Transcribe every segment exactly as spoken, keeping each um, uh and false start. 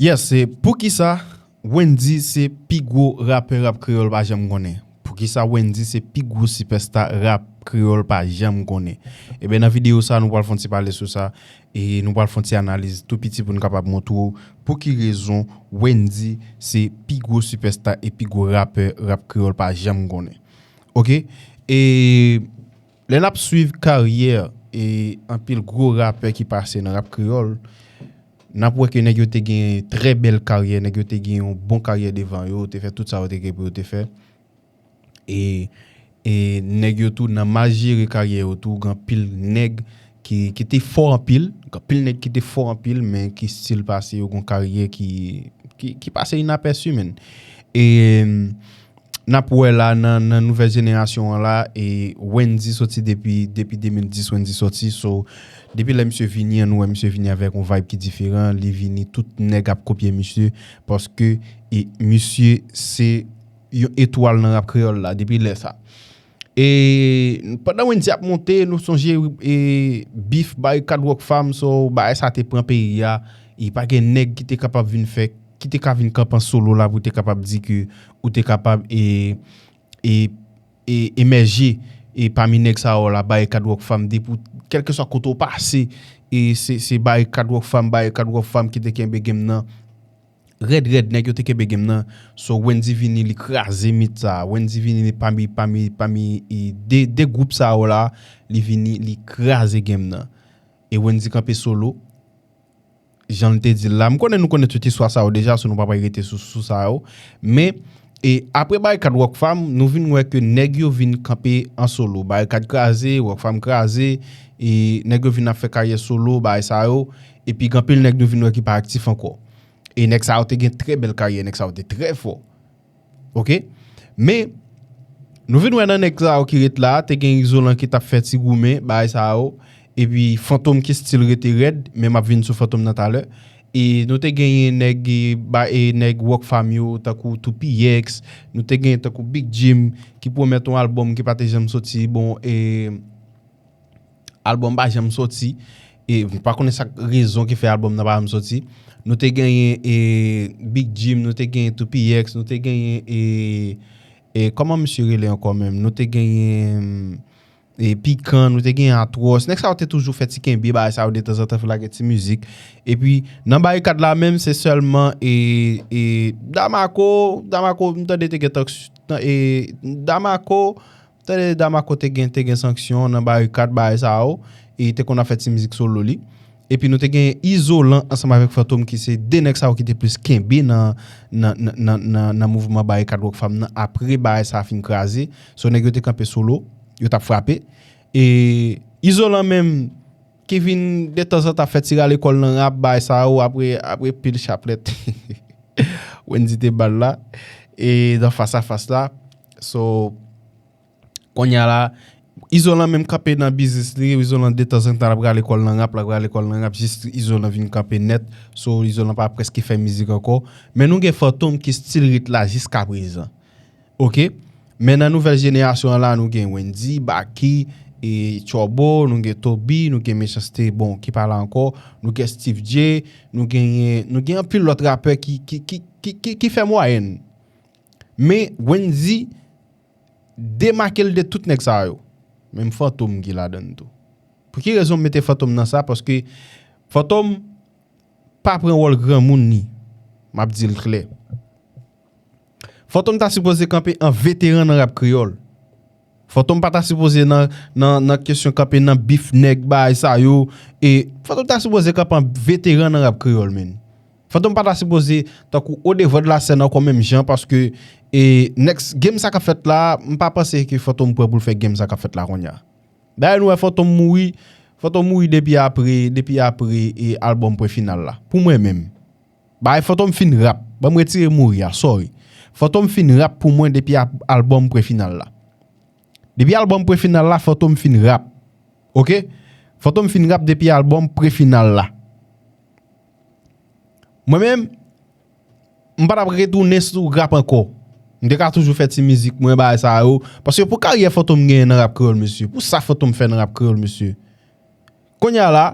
Yes, se poukisa Wendyy se pi gwo rapè rap kreyòl pa janm konnen. Poukisa Wendyy se pi gwo sipèsta rap kreyòl pa janm konnen. Ebyen, nan videyo sa, nou pral fè yon ti pale sou sa. E nou pral fè yon ti analiz tou piti pou nou kapab montre w pou ki rezon Wendyy se pi gwo sipèsta e pi gwo rapè rap kreyòl pa janm konnen. Oke? E lè n ap swiv karyè e anpil gwo rapè ki pase nan rap kreyòl, n ap wè ke nèg yo te gen trè bèl karyè, nèg yo te gen yon bon karyè devan yo, te fè tout sa yo te gen pou yo te fè. E, e nèg yo tou nan mal jere karyè yo tou, gen anpil nèg ki, ki te fò anpil, gen anpil nèg ki te fò anpil, men ki still pase yo gen yon karyè ki, ki, ki pase inapèsi, menn. E n ap wè la nan, nan nouvèl jenerasyon an la, e Wendyy soti depi, depi de mil dis, Wendyy soti, so, depi lè misye vini an, nou wè misye vini avèk yon vibe ki diferan, li vini, tout nèg ap kopye misye, paske e misye se yon etwal nan rap kreyòl la, depi lè sa. E pandan Wendyy ap monte, nou sonje e bif Barikad Rockfam, so, bagay sa te pran peyi a, e pa gen nèg ki te kapab vin fè, ki te ka vin kanpe an solo la pou te kapab di ke ou te kapab e, e, e emèje e pami nèg sa yo la, Barikad Rockfam, depi w, kèlkeswa kote w pase, e se, se Barikad Rockfam, Barikad Rockfam ki te kenbe game nan. Rèd, rèd, nèg yo te kenbe game nan. So, Wendyy vini, li kraze mit sa. Wendyy vini, li pami, pami, pami e de, de gwoup sa yo la, li vini, li kraze game nan. E Wendyy kanpe solo. Jan l te di l la, m konnen nou konnen tout istwa sa yo deja, so nou pa pral rete sou, sou sa yo. Men, e apre Barikad Rockfam, nou vin wè ke nèg yo vin kanpe an solo. Barikad kraze, Rockfam kraze, e nèg yo vin ap fè karyè solo, bagay sa yo. Epi gen anpil nèg nou vin wè ki pa aktif ankò. E nèg sa yo te gen trè bèl karyè, nèg sa yo te trè fò. Oke? Men, nou vin wè nan nèg sa yo ki ret la, te gen Izolan ki t ap fè ti goumen, bagay sa yo. Epi Fantom ki still rete rèd, men m ap vin sou Fantom nan talè. E nou te genyen nèg, e, ba, e nèg Rockfam yo, tankou Two P X, nou te genyen tankou Big Jim, ki pwomèt yon albòm ki pa te janm soti, bon, e, albòm pa janm soti. E m pa konnen sa k rezon ki fè albòm nan pa janm soti. Nou te genyen e Big Jim, nou te genyen Two P X, nou te genyen e, e kòman misye rele ankò menm? Nou te genyen e Pikan, nou te genyen Atwòs. Nèg sa yo te toujou fè ti kenbe bagay sa yo detanzantan, fè lage ti mizik. Epi nan Barikad la menm, se sèlman e, e Damako, Damako, m tande te gen tank-, e Damako, tande Damako te gen, te gen sanksyon nan Barikad, bagay sa yo, e te konn ap fè ti mizik solo li. Epi nou te gen Izolan ansanm avèk Fantom ki se de nèg sa yo ki te plis kenbe nan, nan, nan, nan, nan, nan mouvman Barikad Rockfam nan apre bagay sa fin kraze. So nèg yo te kanpe solo, yo t ap frape. E Izolan menm ki vin detanzantan fè ti rale kò l nan rap, bagay sa yo, apre, apre pil chaplèt Wendyy te ba l la, e nan fas a fas la. So, kounye a la, Izolan menm kanpe nan biznis li, Izolan detanzantan l ap rale kò l nan rap, l ap rale kò l nan rap, jis Izolan vin kanpe nèt, so Izolan pa prèske fè mizik ankò. Men nou gen Fantom ki still ret la jiskaprezan. Oke? Men nan nouvèl jenerasyon an la, nou gen Wendyy, Baky, e Turbo, nou gen Toby, nou gen Mechanste, bon, ki pa la ankò, nou gen Steve J, nou genyen, nou gen anpil lòt rapè ki, ki, ki, ki, ki, ki fè mwayèn. Men Wendyy demake l de tout nèg sa yo. Menm Fantom ki ladan l tou. Pou ki rezon m mete Fantom nan sa? Paske Fantom pa pran wòl granmoun li. M ap di l klè. Fantom ta sipoze kanpe an veteran nan rap kreyòl. Fantom pa ta sipoze nan, nan, nan kesyon kanpe nan bif nèg, bagay sa yo. E Fantom ta sipoze kanpe an veteran nan rap kreyòl, menn. Fantom pa ta sipoze tankou odevwa de la sèn ankò menm jan, paske e next game sa k ap fèt la, m pa panse ke Fantom prè pou l fè game sa k ap fèt la kounye a. Dayè nou wè Fantom mouri, Fantom mouri depi apre, depi apre e albòm Pwen Final la. Pou mwen menm. Bagay Fantom fin rap. Ban m retire mouri a, sorry. Fantom fin rap pou mwen depi ap-, albòm Pwen Final la. Depi albòm Pwen Final la, Fantom fin rap. Oke? Fantom fin rap depi albòm Pwen Final la. Mwen menm, m pa t ap retounen sou rap ankò. M te ka toujou fè ti mizik mwen, bagay sa yo. Paske pou karyè Fantom genyen nan rap kreyòl, mesye, pou sa Fantom fè nan rap kreyòl, mesye. Kounye a la,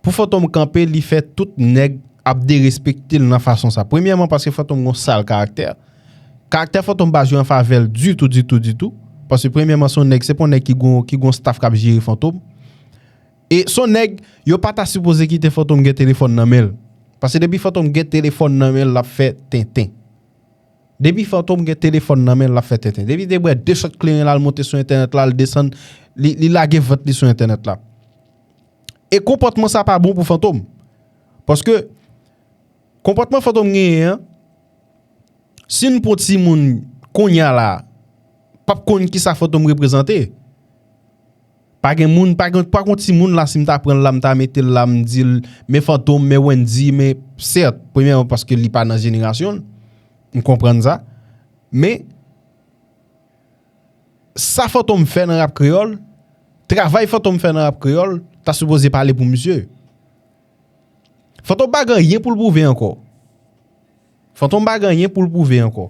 pou Fantom kanpe, li fè tout nèg ap derespekte l nan fason sa. Premyèman, paske Fantom gon sal karaktè. Karaktè Fantom pa jwe an favè l ditou, ditou, ditou. Paske premyèman, se yon nèg, se pa yon nèg ki gon, ki gon staff k ap jere Fantom. E se yon nèg, yo pa ta sipoze kite Fantom gen telefòn nan men l. Paske depi Fantom gen telefòn nan men l, l ap fè tenten. Depi Fantom gen telefòn nan men l, l ap fè tenten. Depi te bwè de shòt kleren la, l monte sou entènèt la, l desann, li, li lage vant li sou entènèt la. E konpòtman sa pa bon pou Fantom. Paske konpòtman Fantom genyen an, si n pran timoun kounye a la, p ap konn kisa Fantom reprezante. Pa gen moun, pa gen, pa gen timoun la, si m ta pran l la, m ta mete l la, m di l, men Fantom, men Wendyy, men sèt, premyèman paske li pa nan jenerasyon l, m konprann sa. Men, sa Fantom fè nan rap kreyòl, travay Fantom fè nan rap kreyòl, ta sipoze pale pou misye. Fantom pa gen anyen pou l pwouve ankò. Fantom pa gen anyen pou l pwouve ankò.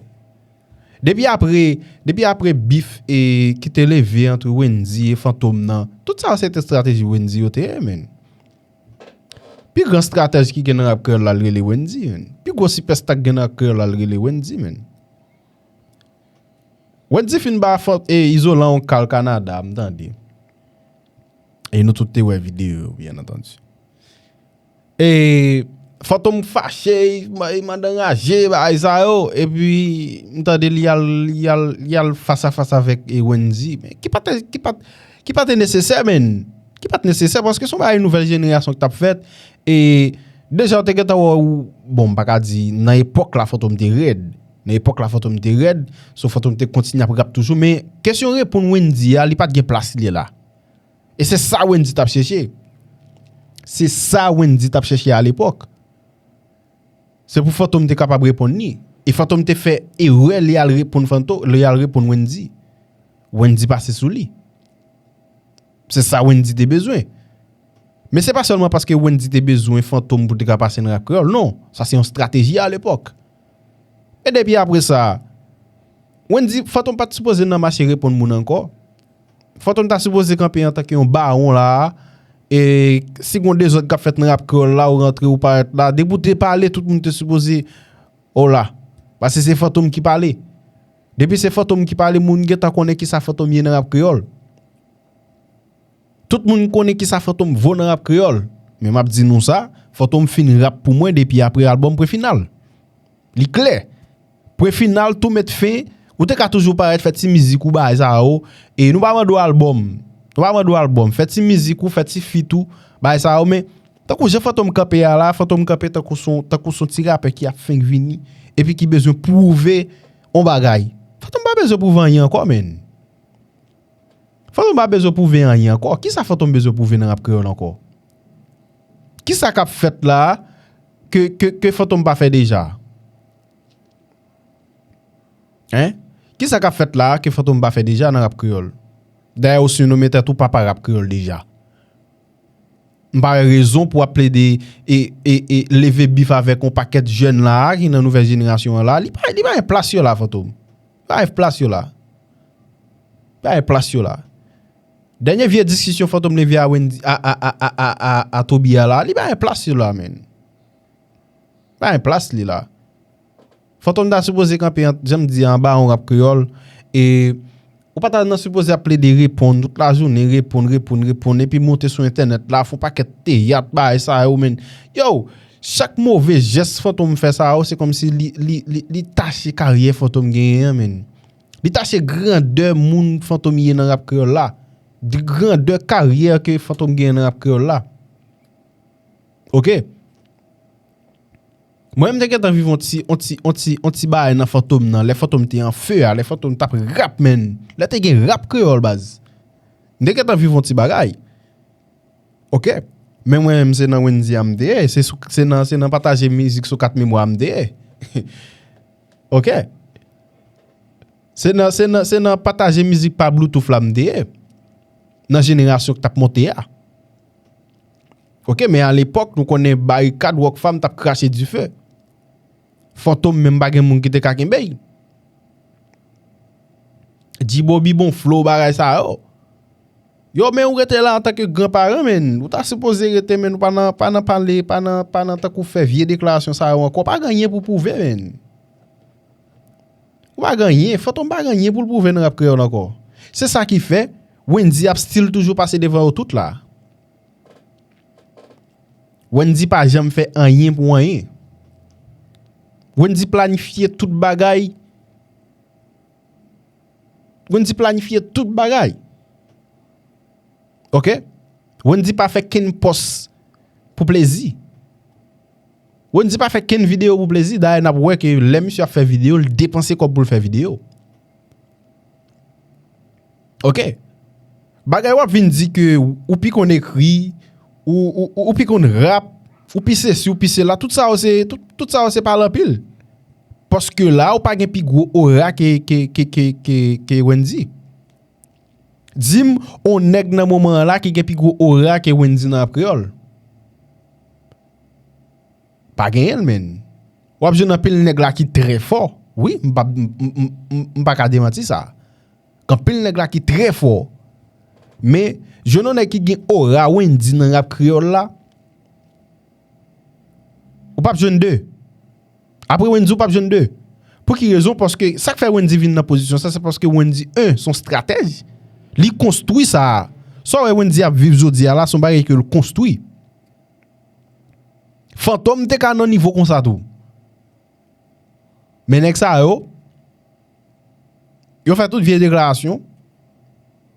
Depi apre, depi apre bif e ki te leve ant Wendyy e Fantom nan, tout sa se te estrateji Wendyy yo te ye, menn. Pi gran estratèj ki gen nan rap kreyòl la, l rele Wendyy, menn. Pi gwo sipèsta k gen nan rap kreyòl la, l rele Wendyy, menn. Wendyy fin ba Fant-, e, Izolan yon kal Kanada, m tande. E nou tout te wè videyo yo, byen antandi. E Fantom fache, ma-, e madan raje, bagay sa yo. Epi, m tande li al, li al, li al fas a fas avèk, e, Wendyy. Men ki pa te, ki pa, ki pa te nesesè, menn. Ki pa te nesesè, paske se yon bagay nouvèl jenerasyon ki t ap fèt. E deja, w te gentan wè, ou, bon, m pa ka di, nan epòk la, Fantom te rèd. Nan epòk la, Fantom te rèd. So, Fantom te kontinye ap rap toujou. Men, kesyon reponn Wendyy a, li pa t gen plas li la. E se sa Wendyy t ap chèche. Se sa Wendyy t ap chèche alepòk. Se pou Fantom te kapab reponn li. E Fantom te fè erè, li al reponn Fantom, li al reponn Wendyy. Wendyy pase sou li. Se sa Wendyy te bezwen. Men se pa sèlman paske Wendyy te bezwen Fantom pou te ka pase nan rap kreyòl. Non, sa se yon estrateji alepòk. E depi apre sa, Wendyy, Fantom pa t sipoze nan mache reponn moun ankò. Fantom ta sipoze kanpe antanke yon bawon la a. E si gon dezòd k ap fèt nan rap kreyòl la, ou rantre, ou parèt la. Depi w te pale, tout moun te sipoze, o la. Paske se Fantom ki pale. Depi se Fantom ki pale, moun gentan konnen kisa Fantom ye nan rap kreyòl. Tout moun konnen kisa Fantom vo nan rap kreyòl. Men m ap di nou sa, Fantom fin rap pou mwen depi apre albòm Pwen Final. Li klè. Pwen Final tou mèt fen, ou te ka toujou parèt fè ti mizik ou bagay sa yo. E nou pa mande w albòm. Nou pa mande w albòm. Fè ti mizik ou, fè ti feat ou, bagay sa yo. Men, tankou jan Fantom kanpe a la, Fantom kanpe tankou son, tankou son ti rapè ki ap fenk vini, epi ki bezwen pwouve on bagay. Fantom pa bezwen pwouve anyen ankò, menn. Fantom pa bezwen pwouve anyen ankò. Kisa Fantom bezwen pwouve nan rap kreyòl ankò? Kisa k ap fèt la ke, ke, ke Fantom pa fè deja? Hein? Kisa k ap fèt la ke Fantom pa fè deja nan rap kreyòl? Dayè, ou sinonmen tèt ou papa rap kreyòl deja. M pa wè rezon pou w ap plede e, e, e leve bif avèk yon pakèt jèn la a ki nan nouvèl jenerasyon an la. Li pa, li pa gen plas yo la, Fantom. Li pa gen plas yo la. Li pa gen plas yo la. Dènye vye diskisyon Fantom leve a Wendyy, a, a, a, a, a, a, a Toby a la, li pa gen plas yo la, menn. Pa gen plas li la. Fantom ta sipoze kanpe an, jan m di, anba yon rap kreyòl. E ou pa ta nan sipoze ap plede reponn tout lajounen, reponn, reponn, reponn, epi monte sou entènèt la, fè yon pakèt teyat, bagay sa yo, menn. Yo, chak move jès Fantom fè sa yo, se kòmsi li, li, li, li tache karyè Fantom genyen an, menn. Li tache grandè moun Fantom ye nan rap kreyòl la. Di grandè karyè ke Fantom genyen nan rap kreyòl la. Oke. Mwen, m te gentan viv on ti, on ti, on ti, on ti bagay nan Fantom nan. Lè Fantom te an fe a, lè Fantom t ap rap, menn. Lè te gen rap kreyòl, baz. M te gentan viv on ti bagay. Oke. Men mwen menm, se nan Wendyy a m te ye. Se sou, se nan, se nan pataje mizik sou kat memwa a m te ye. Oke. Se nan, se nan, se nan pataje mizik pa Bluetooth la m te ye. Nan jenerasyon k t ap monte a. Oke, men alepòk, nou konnen Barikad, Rockfam t ap krache dife. Fantom menm pa gen moun ki te ka kenbe l. G-Bobby bon flow, bagay sa yo. Yo, men ou rete la antanke gran paran, men. Ou ta sipoze rete, men, ou pa nan, pa nan pale, pa nan, pa nan tankou fè vye deklarasyon sa yo ankò. Pa gen anyen pou pwouve, men. Ou pa gen anyen, Fantom pa gen anyen pou l pwouve nan rap kreyòl ankò. Se sa ki fè, Wendyy ap still toujou pase devan yo tout la. Wendyy pa janm fè anyen pou anyen. Wendyy planifye tout bagay. Wendyy planifye tout bagay. Oke? Wendyy pa fè kenn pòs pou plezi. Wendyy pa fè kenn videyo pou plezi. Dayè, n ap wè ke lè misye ap fè videyo, l depanse kòb pou l fè videyo. Oke? Bagay w ap vin di ke ou pi konn ekri, ou, ou, ou, ou pi konn rap, ou pi sesi, ou pi sela, tout sa yo se, tout, tout sa yo se pale anpil. Paske la, ou pa gen pi gwo ora ke, ke, ke, ke, ke, ke Wendyy. Di m, on nèg nan moman an la ki gen pi gwo ora ke Wendyy nan rap kreyòl. Pa genyen l, menn. W ap jwenn anpil nèg la ki trè fò. Wi, m pa, m, m, m, m, m pa ka demanti sa. Gen anpil nèg la ki trè fò. Men, jwenn yon nèg ki gen ora Wendyy nan rap kreyòl la, ou p ap jwenn de. Apre Wendyy, ou p ap jwenn de. Pou ki rezon? Paske sa k fè Wendyy vin nan pozisyon sa, se paske Wendyy, en, se yon stratèj. Li konstwi sa a. Sa w wè Wendyy ap viv jodi a la, se yon bagay ke l konstwi. Fantom te ka nan nivo konsa tou. Men nèg sa yo, yo fè tout vye deklarasyon.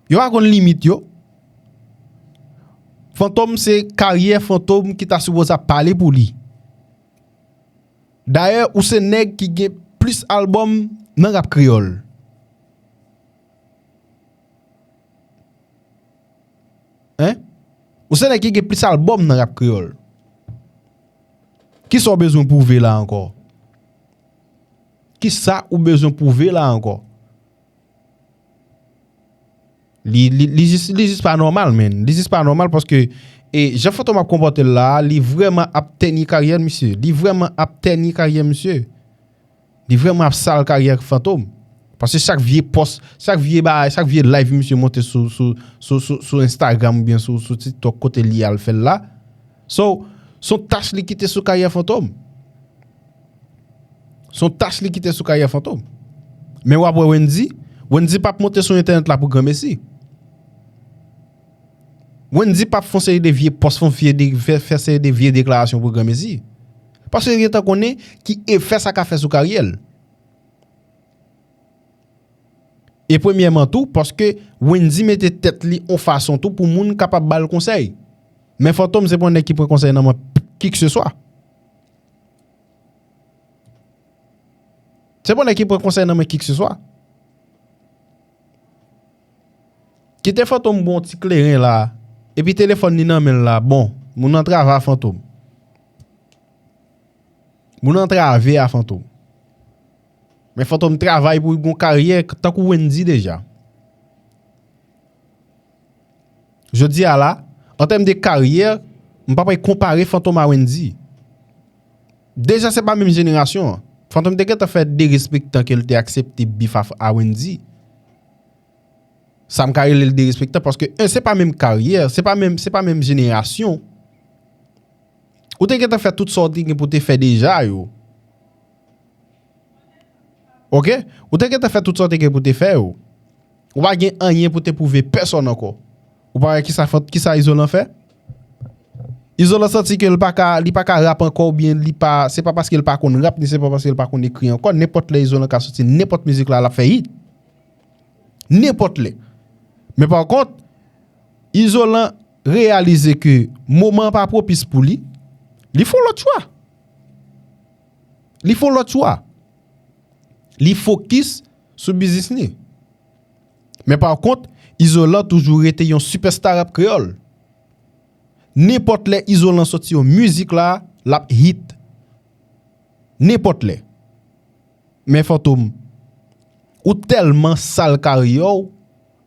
Yo pa konn limit yo. Fantom se karyè Fantom ki ta sipoze ap pale pou li. Dayè, ou se nèg ki gen plis albòm nan rap kreyòl. Hein? Ou se nèg ki gen plis albòm nan rap kreyòl. Kisa w bezwen pwouve la ankò? Kisa ou bezwen pwouve la ankò? Li, li, li jis, li jis pa nòmal, menn. Li jis pa nòmal paske, e, jan Fantom ap konpòte l la, li vrèman ap tèni karyè misye. Li vrèman ap tèni karyè misye. Li vrèman ap sal karyè Fantom. Paske chak vye pòs, chak vye bagay, chak vye live misye monte sou, sou, sou, sou, sou Instagram oubyen sou, sou TikTok kote li al fè l la. So, se yon tach li kite sou karyè Fantom. Se yon tach li kite sou karyè Fantom. Men w ap wè Wendyy, Wendyy p ap monte sou entènèt la pou granmesi. Wendyy p ap fè yon seri de vye pòs, fè yon vye de, fè, fè seri de vye deklarasyon pou granmesi. Paske li gentan konnen ki efè sa ka fè sou karyè l. E premyèman tou, paske Wendyy mete tèt li yon fason tou pou moun kapab ba l konsèy. Men Fantom se pa yon nèg ki pran konsèy nan men kikseswa. Se pa yon nèg ki pran konsèy nan men kikseswa. Kite Fantom bon ti kleren la, epi telefòn li nan men l la, bon, moun nan travay a Fantom. Moun nan travay a Fantom. Men Fantom travay pou l gon karyè tankou Wendyy deja. Jodi a la, an tèm de karyè, m pa pral konpare Fantom a Wendyy. Deja, se pa menm jenerasyon an. Fantom te gentan fè derespektan ke l te aksepte bif a, a Wendyy. Sa m ka rele l derespektan, paske, en, se pa menm karyè, se pa menm, se pa menm jenerasyon. Ou te gentan fè tout sa w te gen pou te fè deja yo. Oke? Ou te gentan fè tout sa w te gen pou te fè yo. Ou pa gen anyen pou te pwouve pèsonn ankò. Ou pa wè kisa, kisa Izolan fè? Izolan santi ke l pa ka, li pa ka rap ankò oubyen li pa, se pa paske l pa konn rap, ni se pa paske l pa konn ekri ankò. Nenpòt lè Izolan ka soti nenpòt mizik la, l ap fè hit. Nenpòt lè. Men pa kont, Izolan reyalize ke moman an pa pwopis pou li, li fè yon lòt chwa. Li fè yon lòt chwa. Li fokis sou biznis li. Men pa kont, Izolan toujou rete yon sipèsta rap kreyòl. Nenpòt lè Izolan soti yon mizik la, l ap hit. Nenpòt lè. Men Fantom, ou tèlman sal karyè w,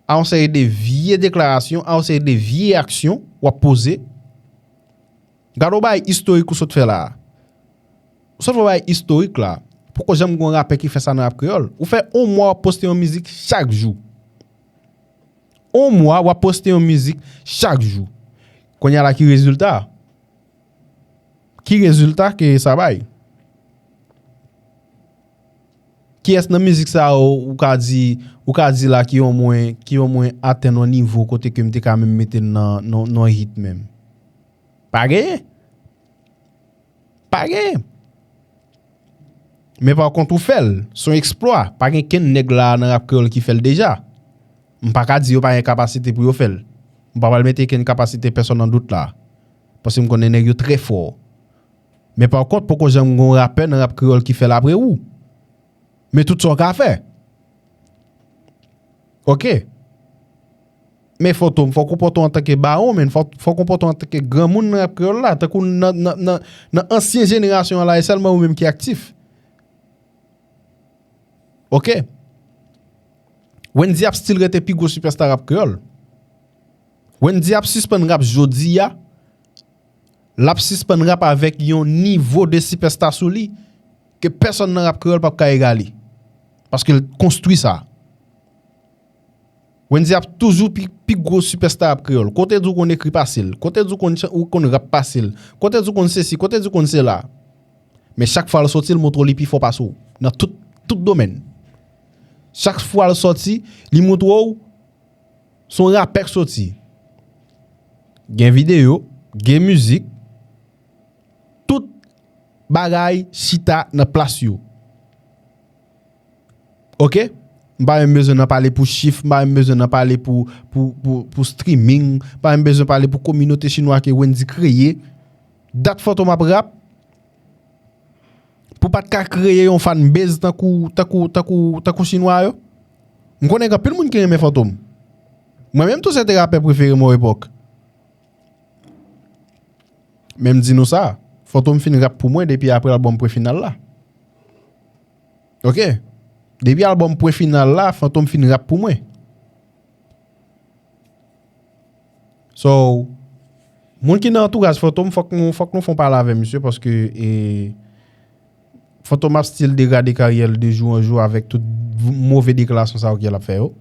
a yon seri de vye deklarasyon, a yon seri de vye aksyon w ap poze. Gade yon bagay istorik ou sot fè la a. Ou sot fè yon bagay istorik la. Poko janm gen yon rapè ki fè sa nan rap kreyòl. Ou fè yon mwa w ap poste yon mizik chak jou. On mwa, w ap poste yon mizik chak jou. Kounye a la, ki rezilta? Ki rezilta ke sa bay? Kiyès nan mizik sa yo ou ka di, ou ka di la ki omwen, ki omwen atenn yon nivo kote ke m te ka menm mete l nan, nan, nan hit menm? Pa genyen. Pa genyen. Men pa kont ou fè l, se yon eksplwa. Pa gen kenn nèg la nan rap kreyòl ki fè l deja. M pa ka di yo pa gen kapasite pou yo fè l. M pa pral mete kenn kapasite pèsonn an dout la. Paske m konnen nèg yo trè fò. Men pa kont, poko janm gen yon rapè nan rap kreyòl ki fè l apre ou. Men tout sa w ka fè. Oke. Men Fantom, fòk ou konpòte w antanke bawon, men fòk, fòk ou konpòte w antanke granmoun nan rap kreyòl la. Tankou nan, nan, nan, nan ansyen jenerasyon an la, e sèlman ou menm ki aktif. Oke. Wendy ap still rete pi gwo sipèsta rap kreyòl. Wendy ap sispann rap jodi a. L ap sispann rap avèk yon nivo de sipèsta sou li ke pèsonn nan rap kreyòl p ap ka egale. Paske l konstwi sa. Wendy ap toujou pi, pi gwo sipèsta rap kreyòl. Kote di w konn ekri pase l. Kote di w konn chan-, ou konn rap pase l. Kote di w konn sesi, kote di w konn sela. Men chak fwa l soti, l montre w li pi fò pase w. Nan tout, tout domèn. Chak fwa l soti, li montre w se yon rapè k soti. Gen videyo, gen mizik, tout bagay chita nan plas yo. Oke? M pa menm bezwen nan pale pou chif, m pa menm bezwen nan pale pou, pou, pou, pou streaming, m pa menm bezwen pale pou kominote chinwa ke Wendy kreye. Dat Fantom ap rap, pou pa t ka kreye yon fanbase tankou, tankou, tankou, tankou chinwa yo. M konnen gen anpil moun ki renmen Fantom. Mwen menm tou se te rapè prefere m yon epòk. Men m di nou sa, Fantom fin rap pou mwen depi apre albòm Pwen Final la. Oke? Depi albòm Pwen Final la, Fantom fin rap pou mwen. So, moun ki nan antouraj Fantom, fòk nou, fòk nou fè yon pale avè misye, paske, e, Fantom ap still degrade karyè l de jou an jou avèk tout v-, move deklarasyon sa yo ke l ap fè yo.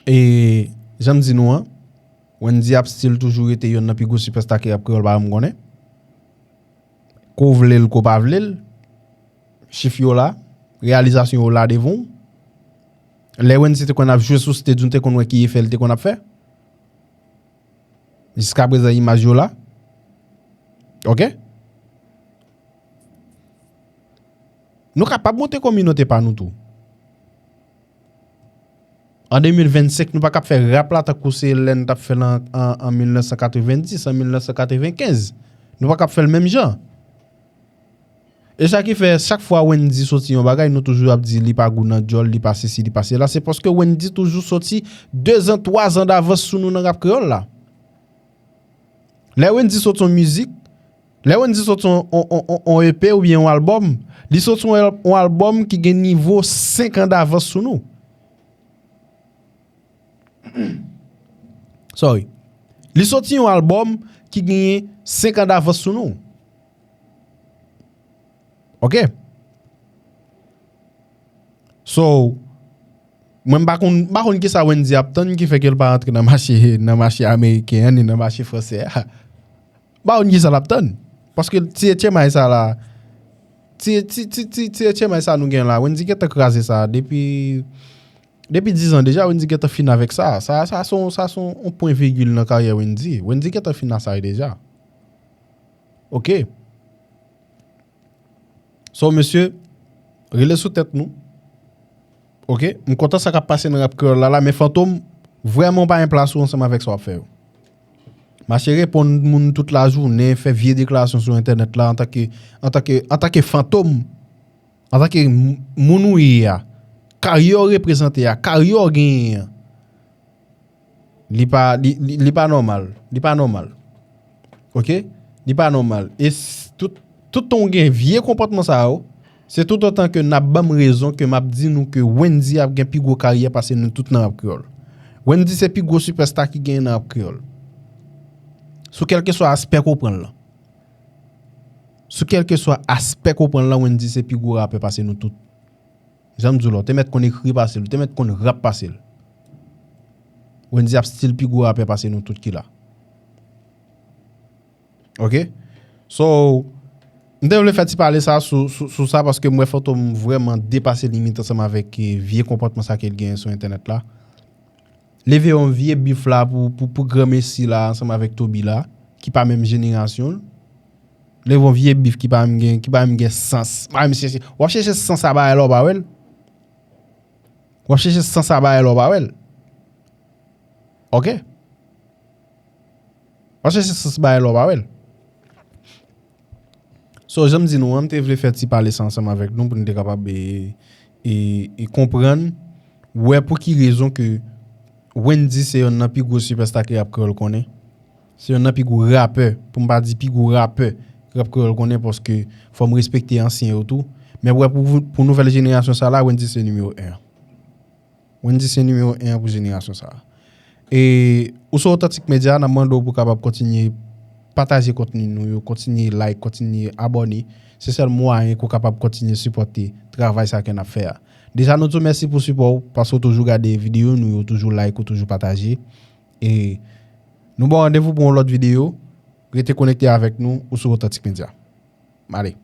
E, jan m di nou an, Wendy ap still toujou rete yonn nan pi gwo sipèsta ke rap kreyòl pa janm konnen. Ke w vle l, ke w pa vle l, chif yo la, reyalizasyon yo la devan w. Lè Wendy te konn ap jwe sou stage, nou te konn wè ki efè l te konn ap fè. Jiskaprezan, imaj yo la. Oke? Nou kapab monte kominote pa nou tou. An de mil vennsenk, nou pa kab fè rap la tankou se lè n t ap fè l an, an, an mil nèf san katrevenndis, an mil nèf san katrevenkenz. Nou pa kab fè l menm jan. E sa ki fè, chak fwa Wendy soti yon bagay, nou toujou ap di li pa gou nan djòl, li pa sesi, li pa sela. Se paske Wendy toujou soti dezan, twazan davans sou nou nan rap kreyòl la. Lè Wendy soti yon mizik, lè Wendy soti yon, yon, yon, yon, yon E P oubyen yon albòm, li soti yon al-, yon albòm ki gen nivo senk an davans sou nou. Sorry. Li soti yon albòm ki genyen senk an davans sou nou. Oke? So, mwen m pa konn, m pa konn kisa Wendy ap tann ki fè ke l pa rantre nan mache, nan mache ameriken an, ni nan mache fransè a. M pa konn kisa l ap tann. Paske ti etchemay sa la, ti, ti, ti, ti, ti etchemay sa nou gen la, Wendy gentan kraze sa depi, depi dizan deja, Wendy gentan fin avèk sa. Sa, sa se yon, sa se yon, yon pwen vigil nan karyè Wendy. Wendy gentan fin a sa deja. Oke. So, mesye, rele sou tèt nou. Oke? M kontan sa k ap pase nan rap kreyòl la, la, men Fantom, vrèman w pa gen plas ou ansanm avèk sa w ap fè yo. Mache reponn moun tout lajounen, fè vye deklarasyon sou entènèt la antanke, antanke, antanke Fantom, antanke m-, moun ou ye a, karyè w reprezante a, karyè w genyen an. Li pa, li, li, li pa nòmal. Li pa nòmal. Oke? Li pa nòmal. E s-, tout, tout tan w gen vye konpòtman sa yo, se toutotan ke n ap ban m rezon ke m ap di nou ke Wendy ap gen pi gwo karyè pase nou tout nan rap kreyòl. Wendy se pi gwo sipèsta ki genyen nan rap kreyòl. Sou kèlkeswa aspè ke w pran l lan. Sou kèlkeswa aspè ke w pran l lan, Wendy se pi gwo rapè pase nou tout. Jan m di w la, w te mèt konn ekri pase l, w te mèt konn rap pase l. Wendyy ap still pi gwo rapè pase nou tout ki la. Ok? So, m te vle fè ti pale sa sou, sou, sou sa paske m wè Fantom vrèman depase limit ansanm avèk eh, vye konpòtman sa ke l genyen sou entènèt la. Leve yon vye bif la pou, pou, pou granmesi la ansanm avèk Toby la, ki pa menm jenerasyon l. Leve yon vye bif ki pa menm gen, ki pa menm gen sans. Pa menm chèche. W ap chèche sans a bagay la w pa wè l. W ap chèche sans a bagay la w pa wè l. Ok? W ap chèche sans bagay la w pa wè l. So, jan m di nou an, m te vle fè ti pale sa ansanm avèk nou pou nou te kapab e, e, e konprann, wè pou ki rezon ke Wendyy se yonn nan pi gwo sipèsta ke rap kreyòl konnen. Se yonn nan pi gwo rapè, pou m pa di pi gwo rapè rap kreyòl konnen, paske fò m respekte ansyen yo tou. Men wè pou, pou nouvèl jenerasyon sa la, Wendyy se nimewo en. Wendyy se nimewo en an pou jenerasyon sa a. E ou sou Authentic Media, n ap mande w pou kapab kontinye pataje kontni nou yo, kontinye like, kontinye abòne. Se sèl mwayen ke w kapab kontinye sipòte travay sa ke n ap fè a. Deja, nou di w mèsi pou sipò w, paske w toujou gade videyo nou yo, toujou like, ou toujou pataje. E nou ba w randevou pou yon lòt videyo. Rete konekte avèk nou, ou sou Authentic Media. M ale.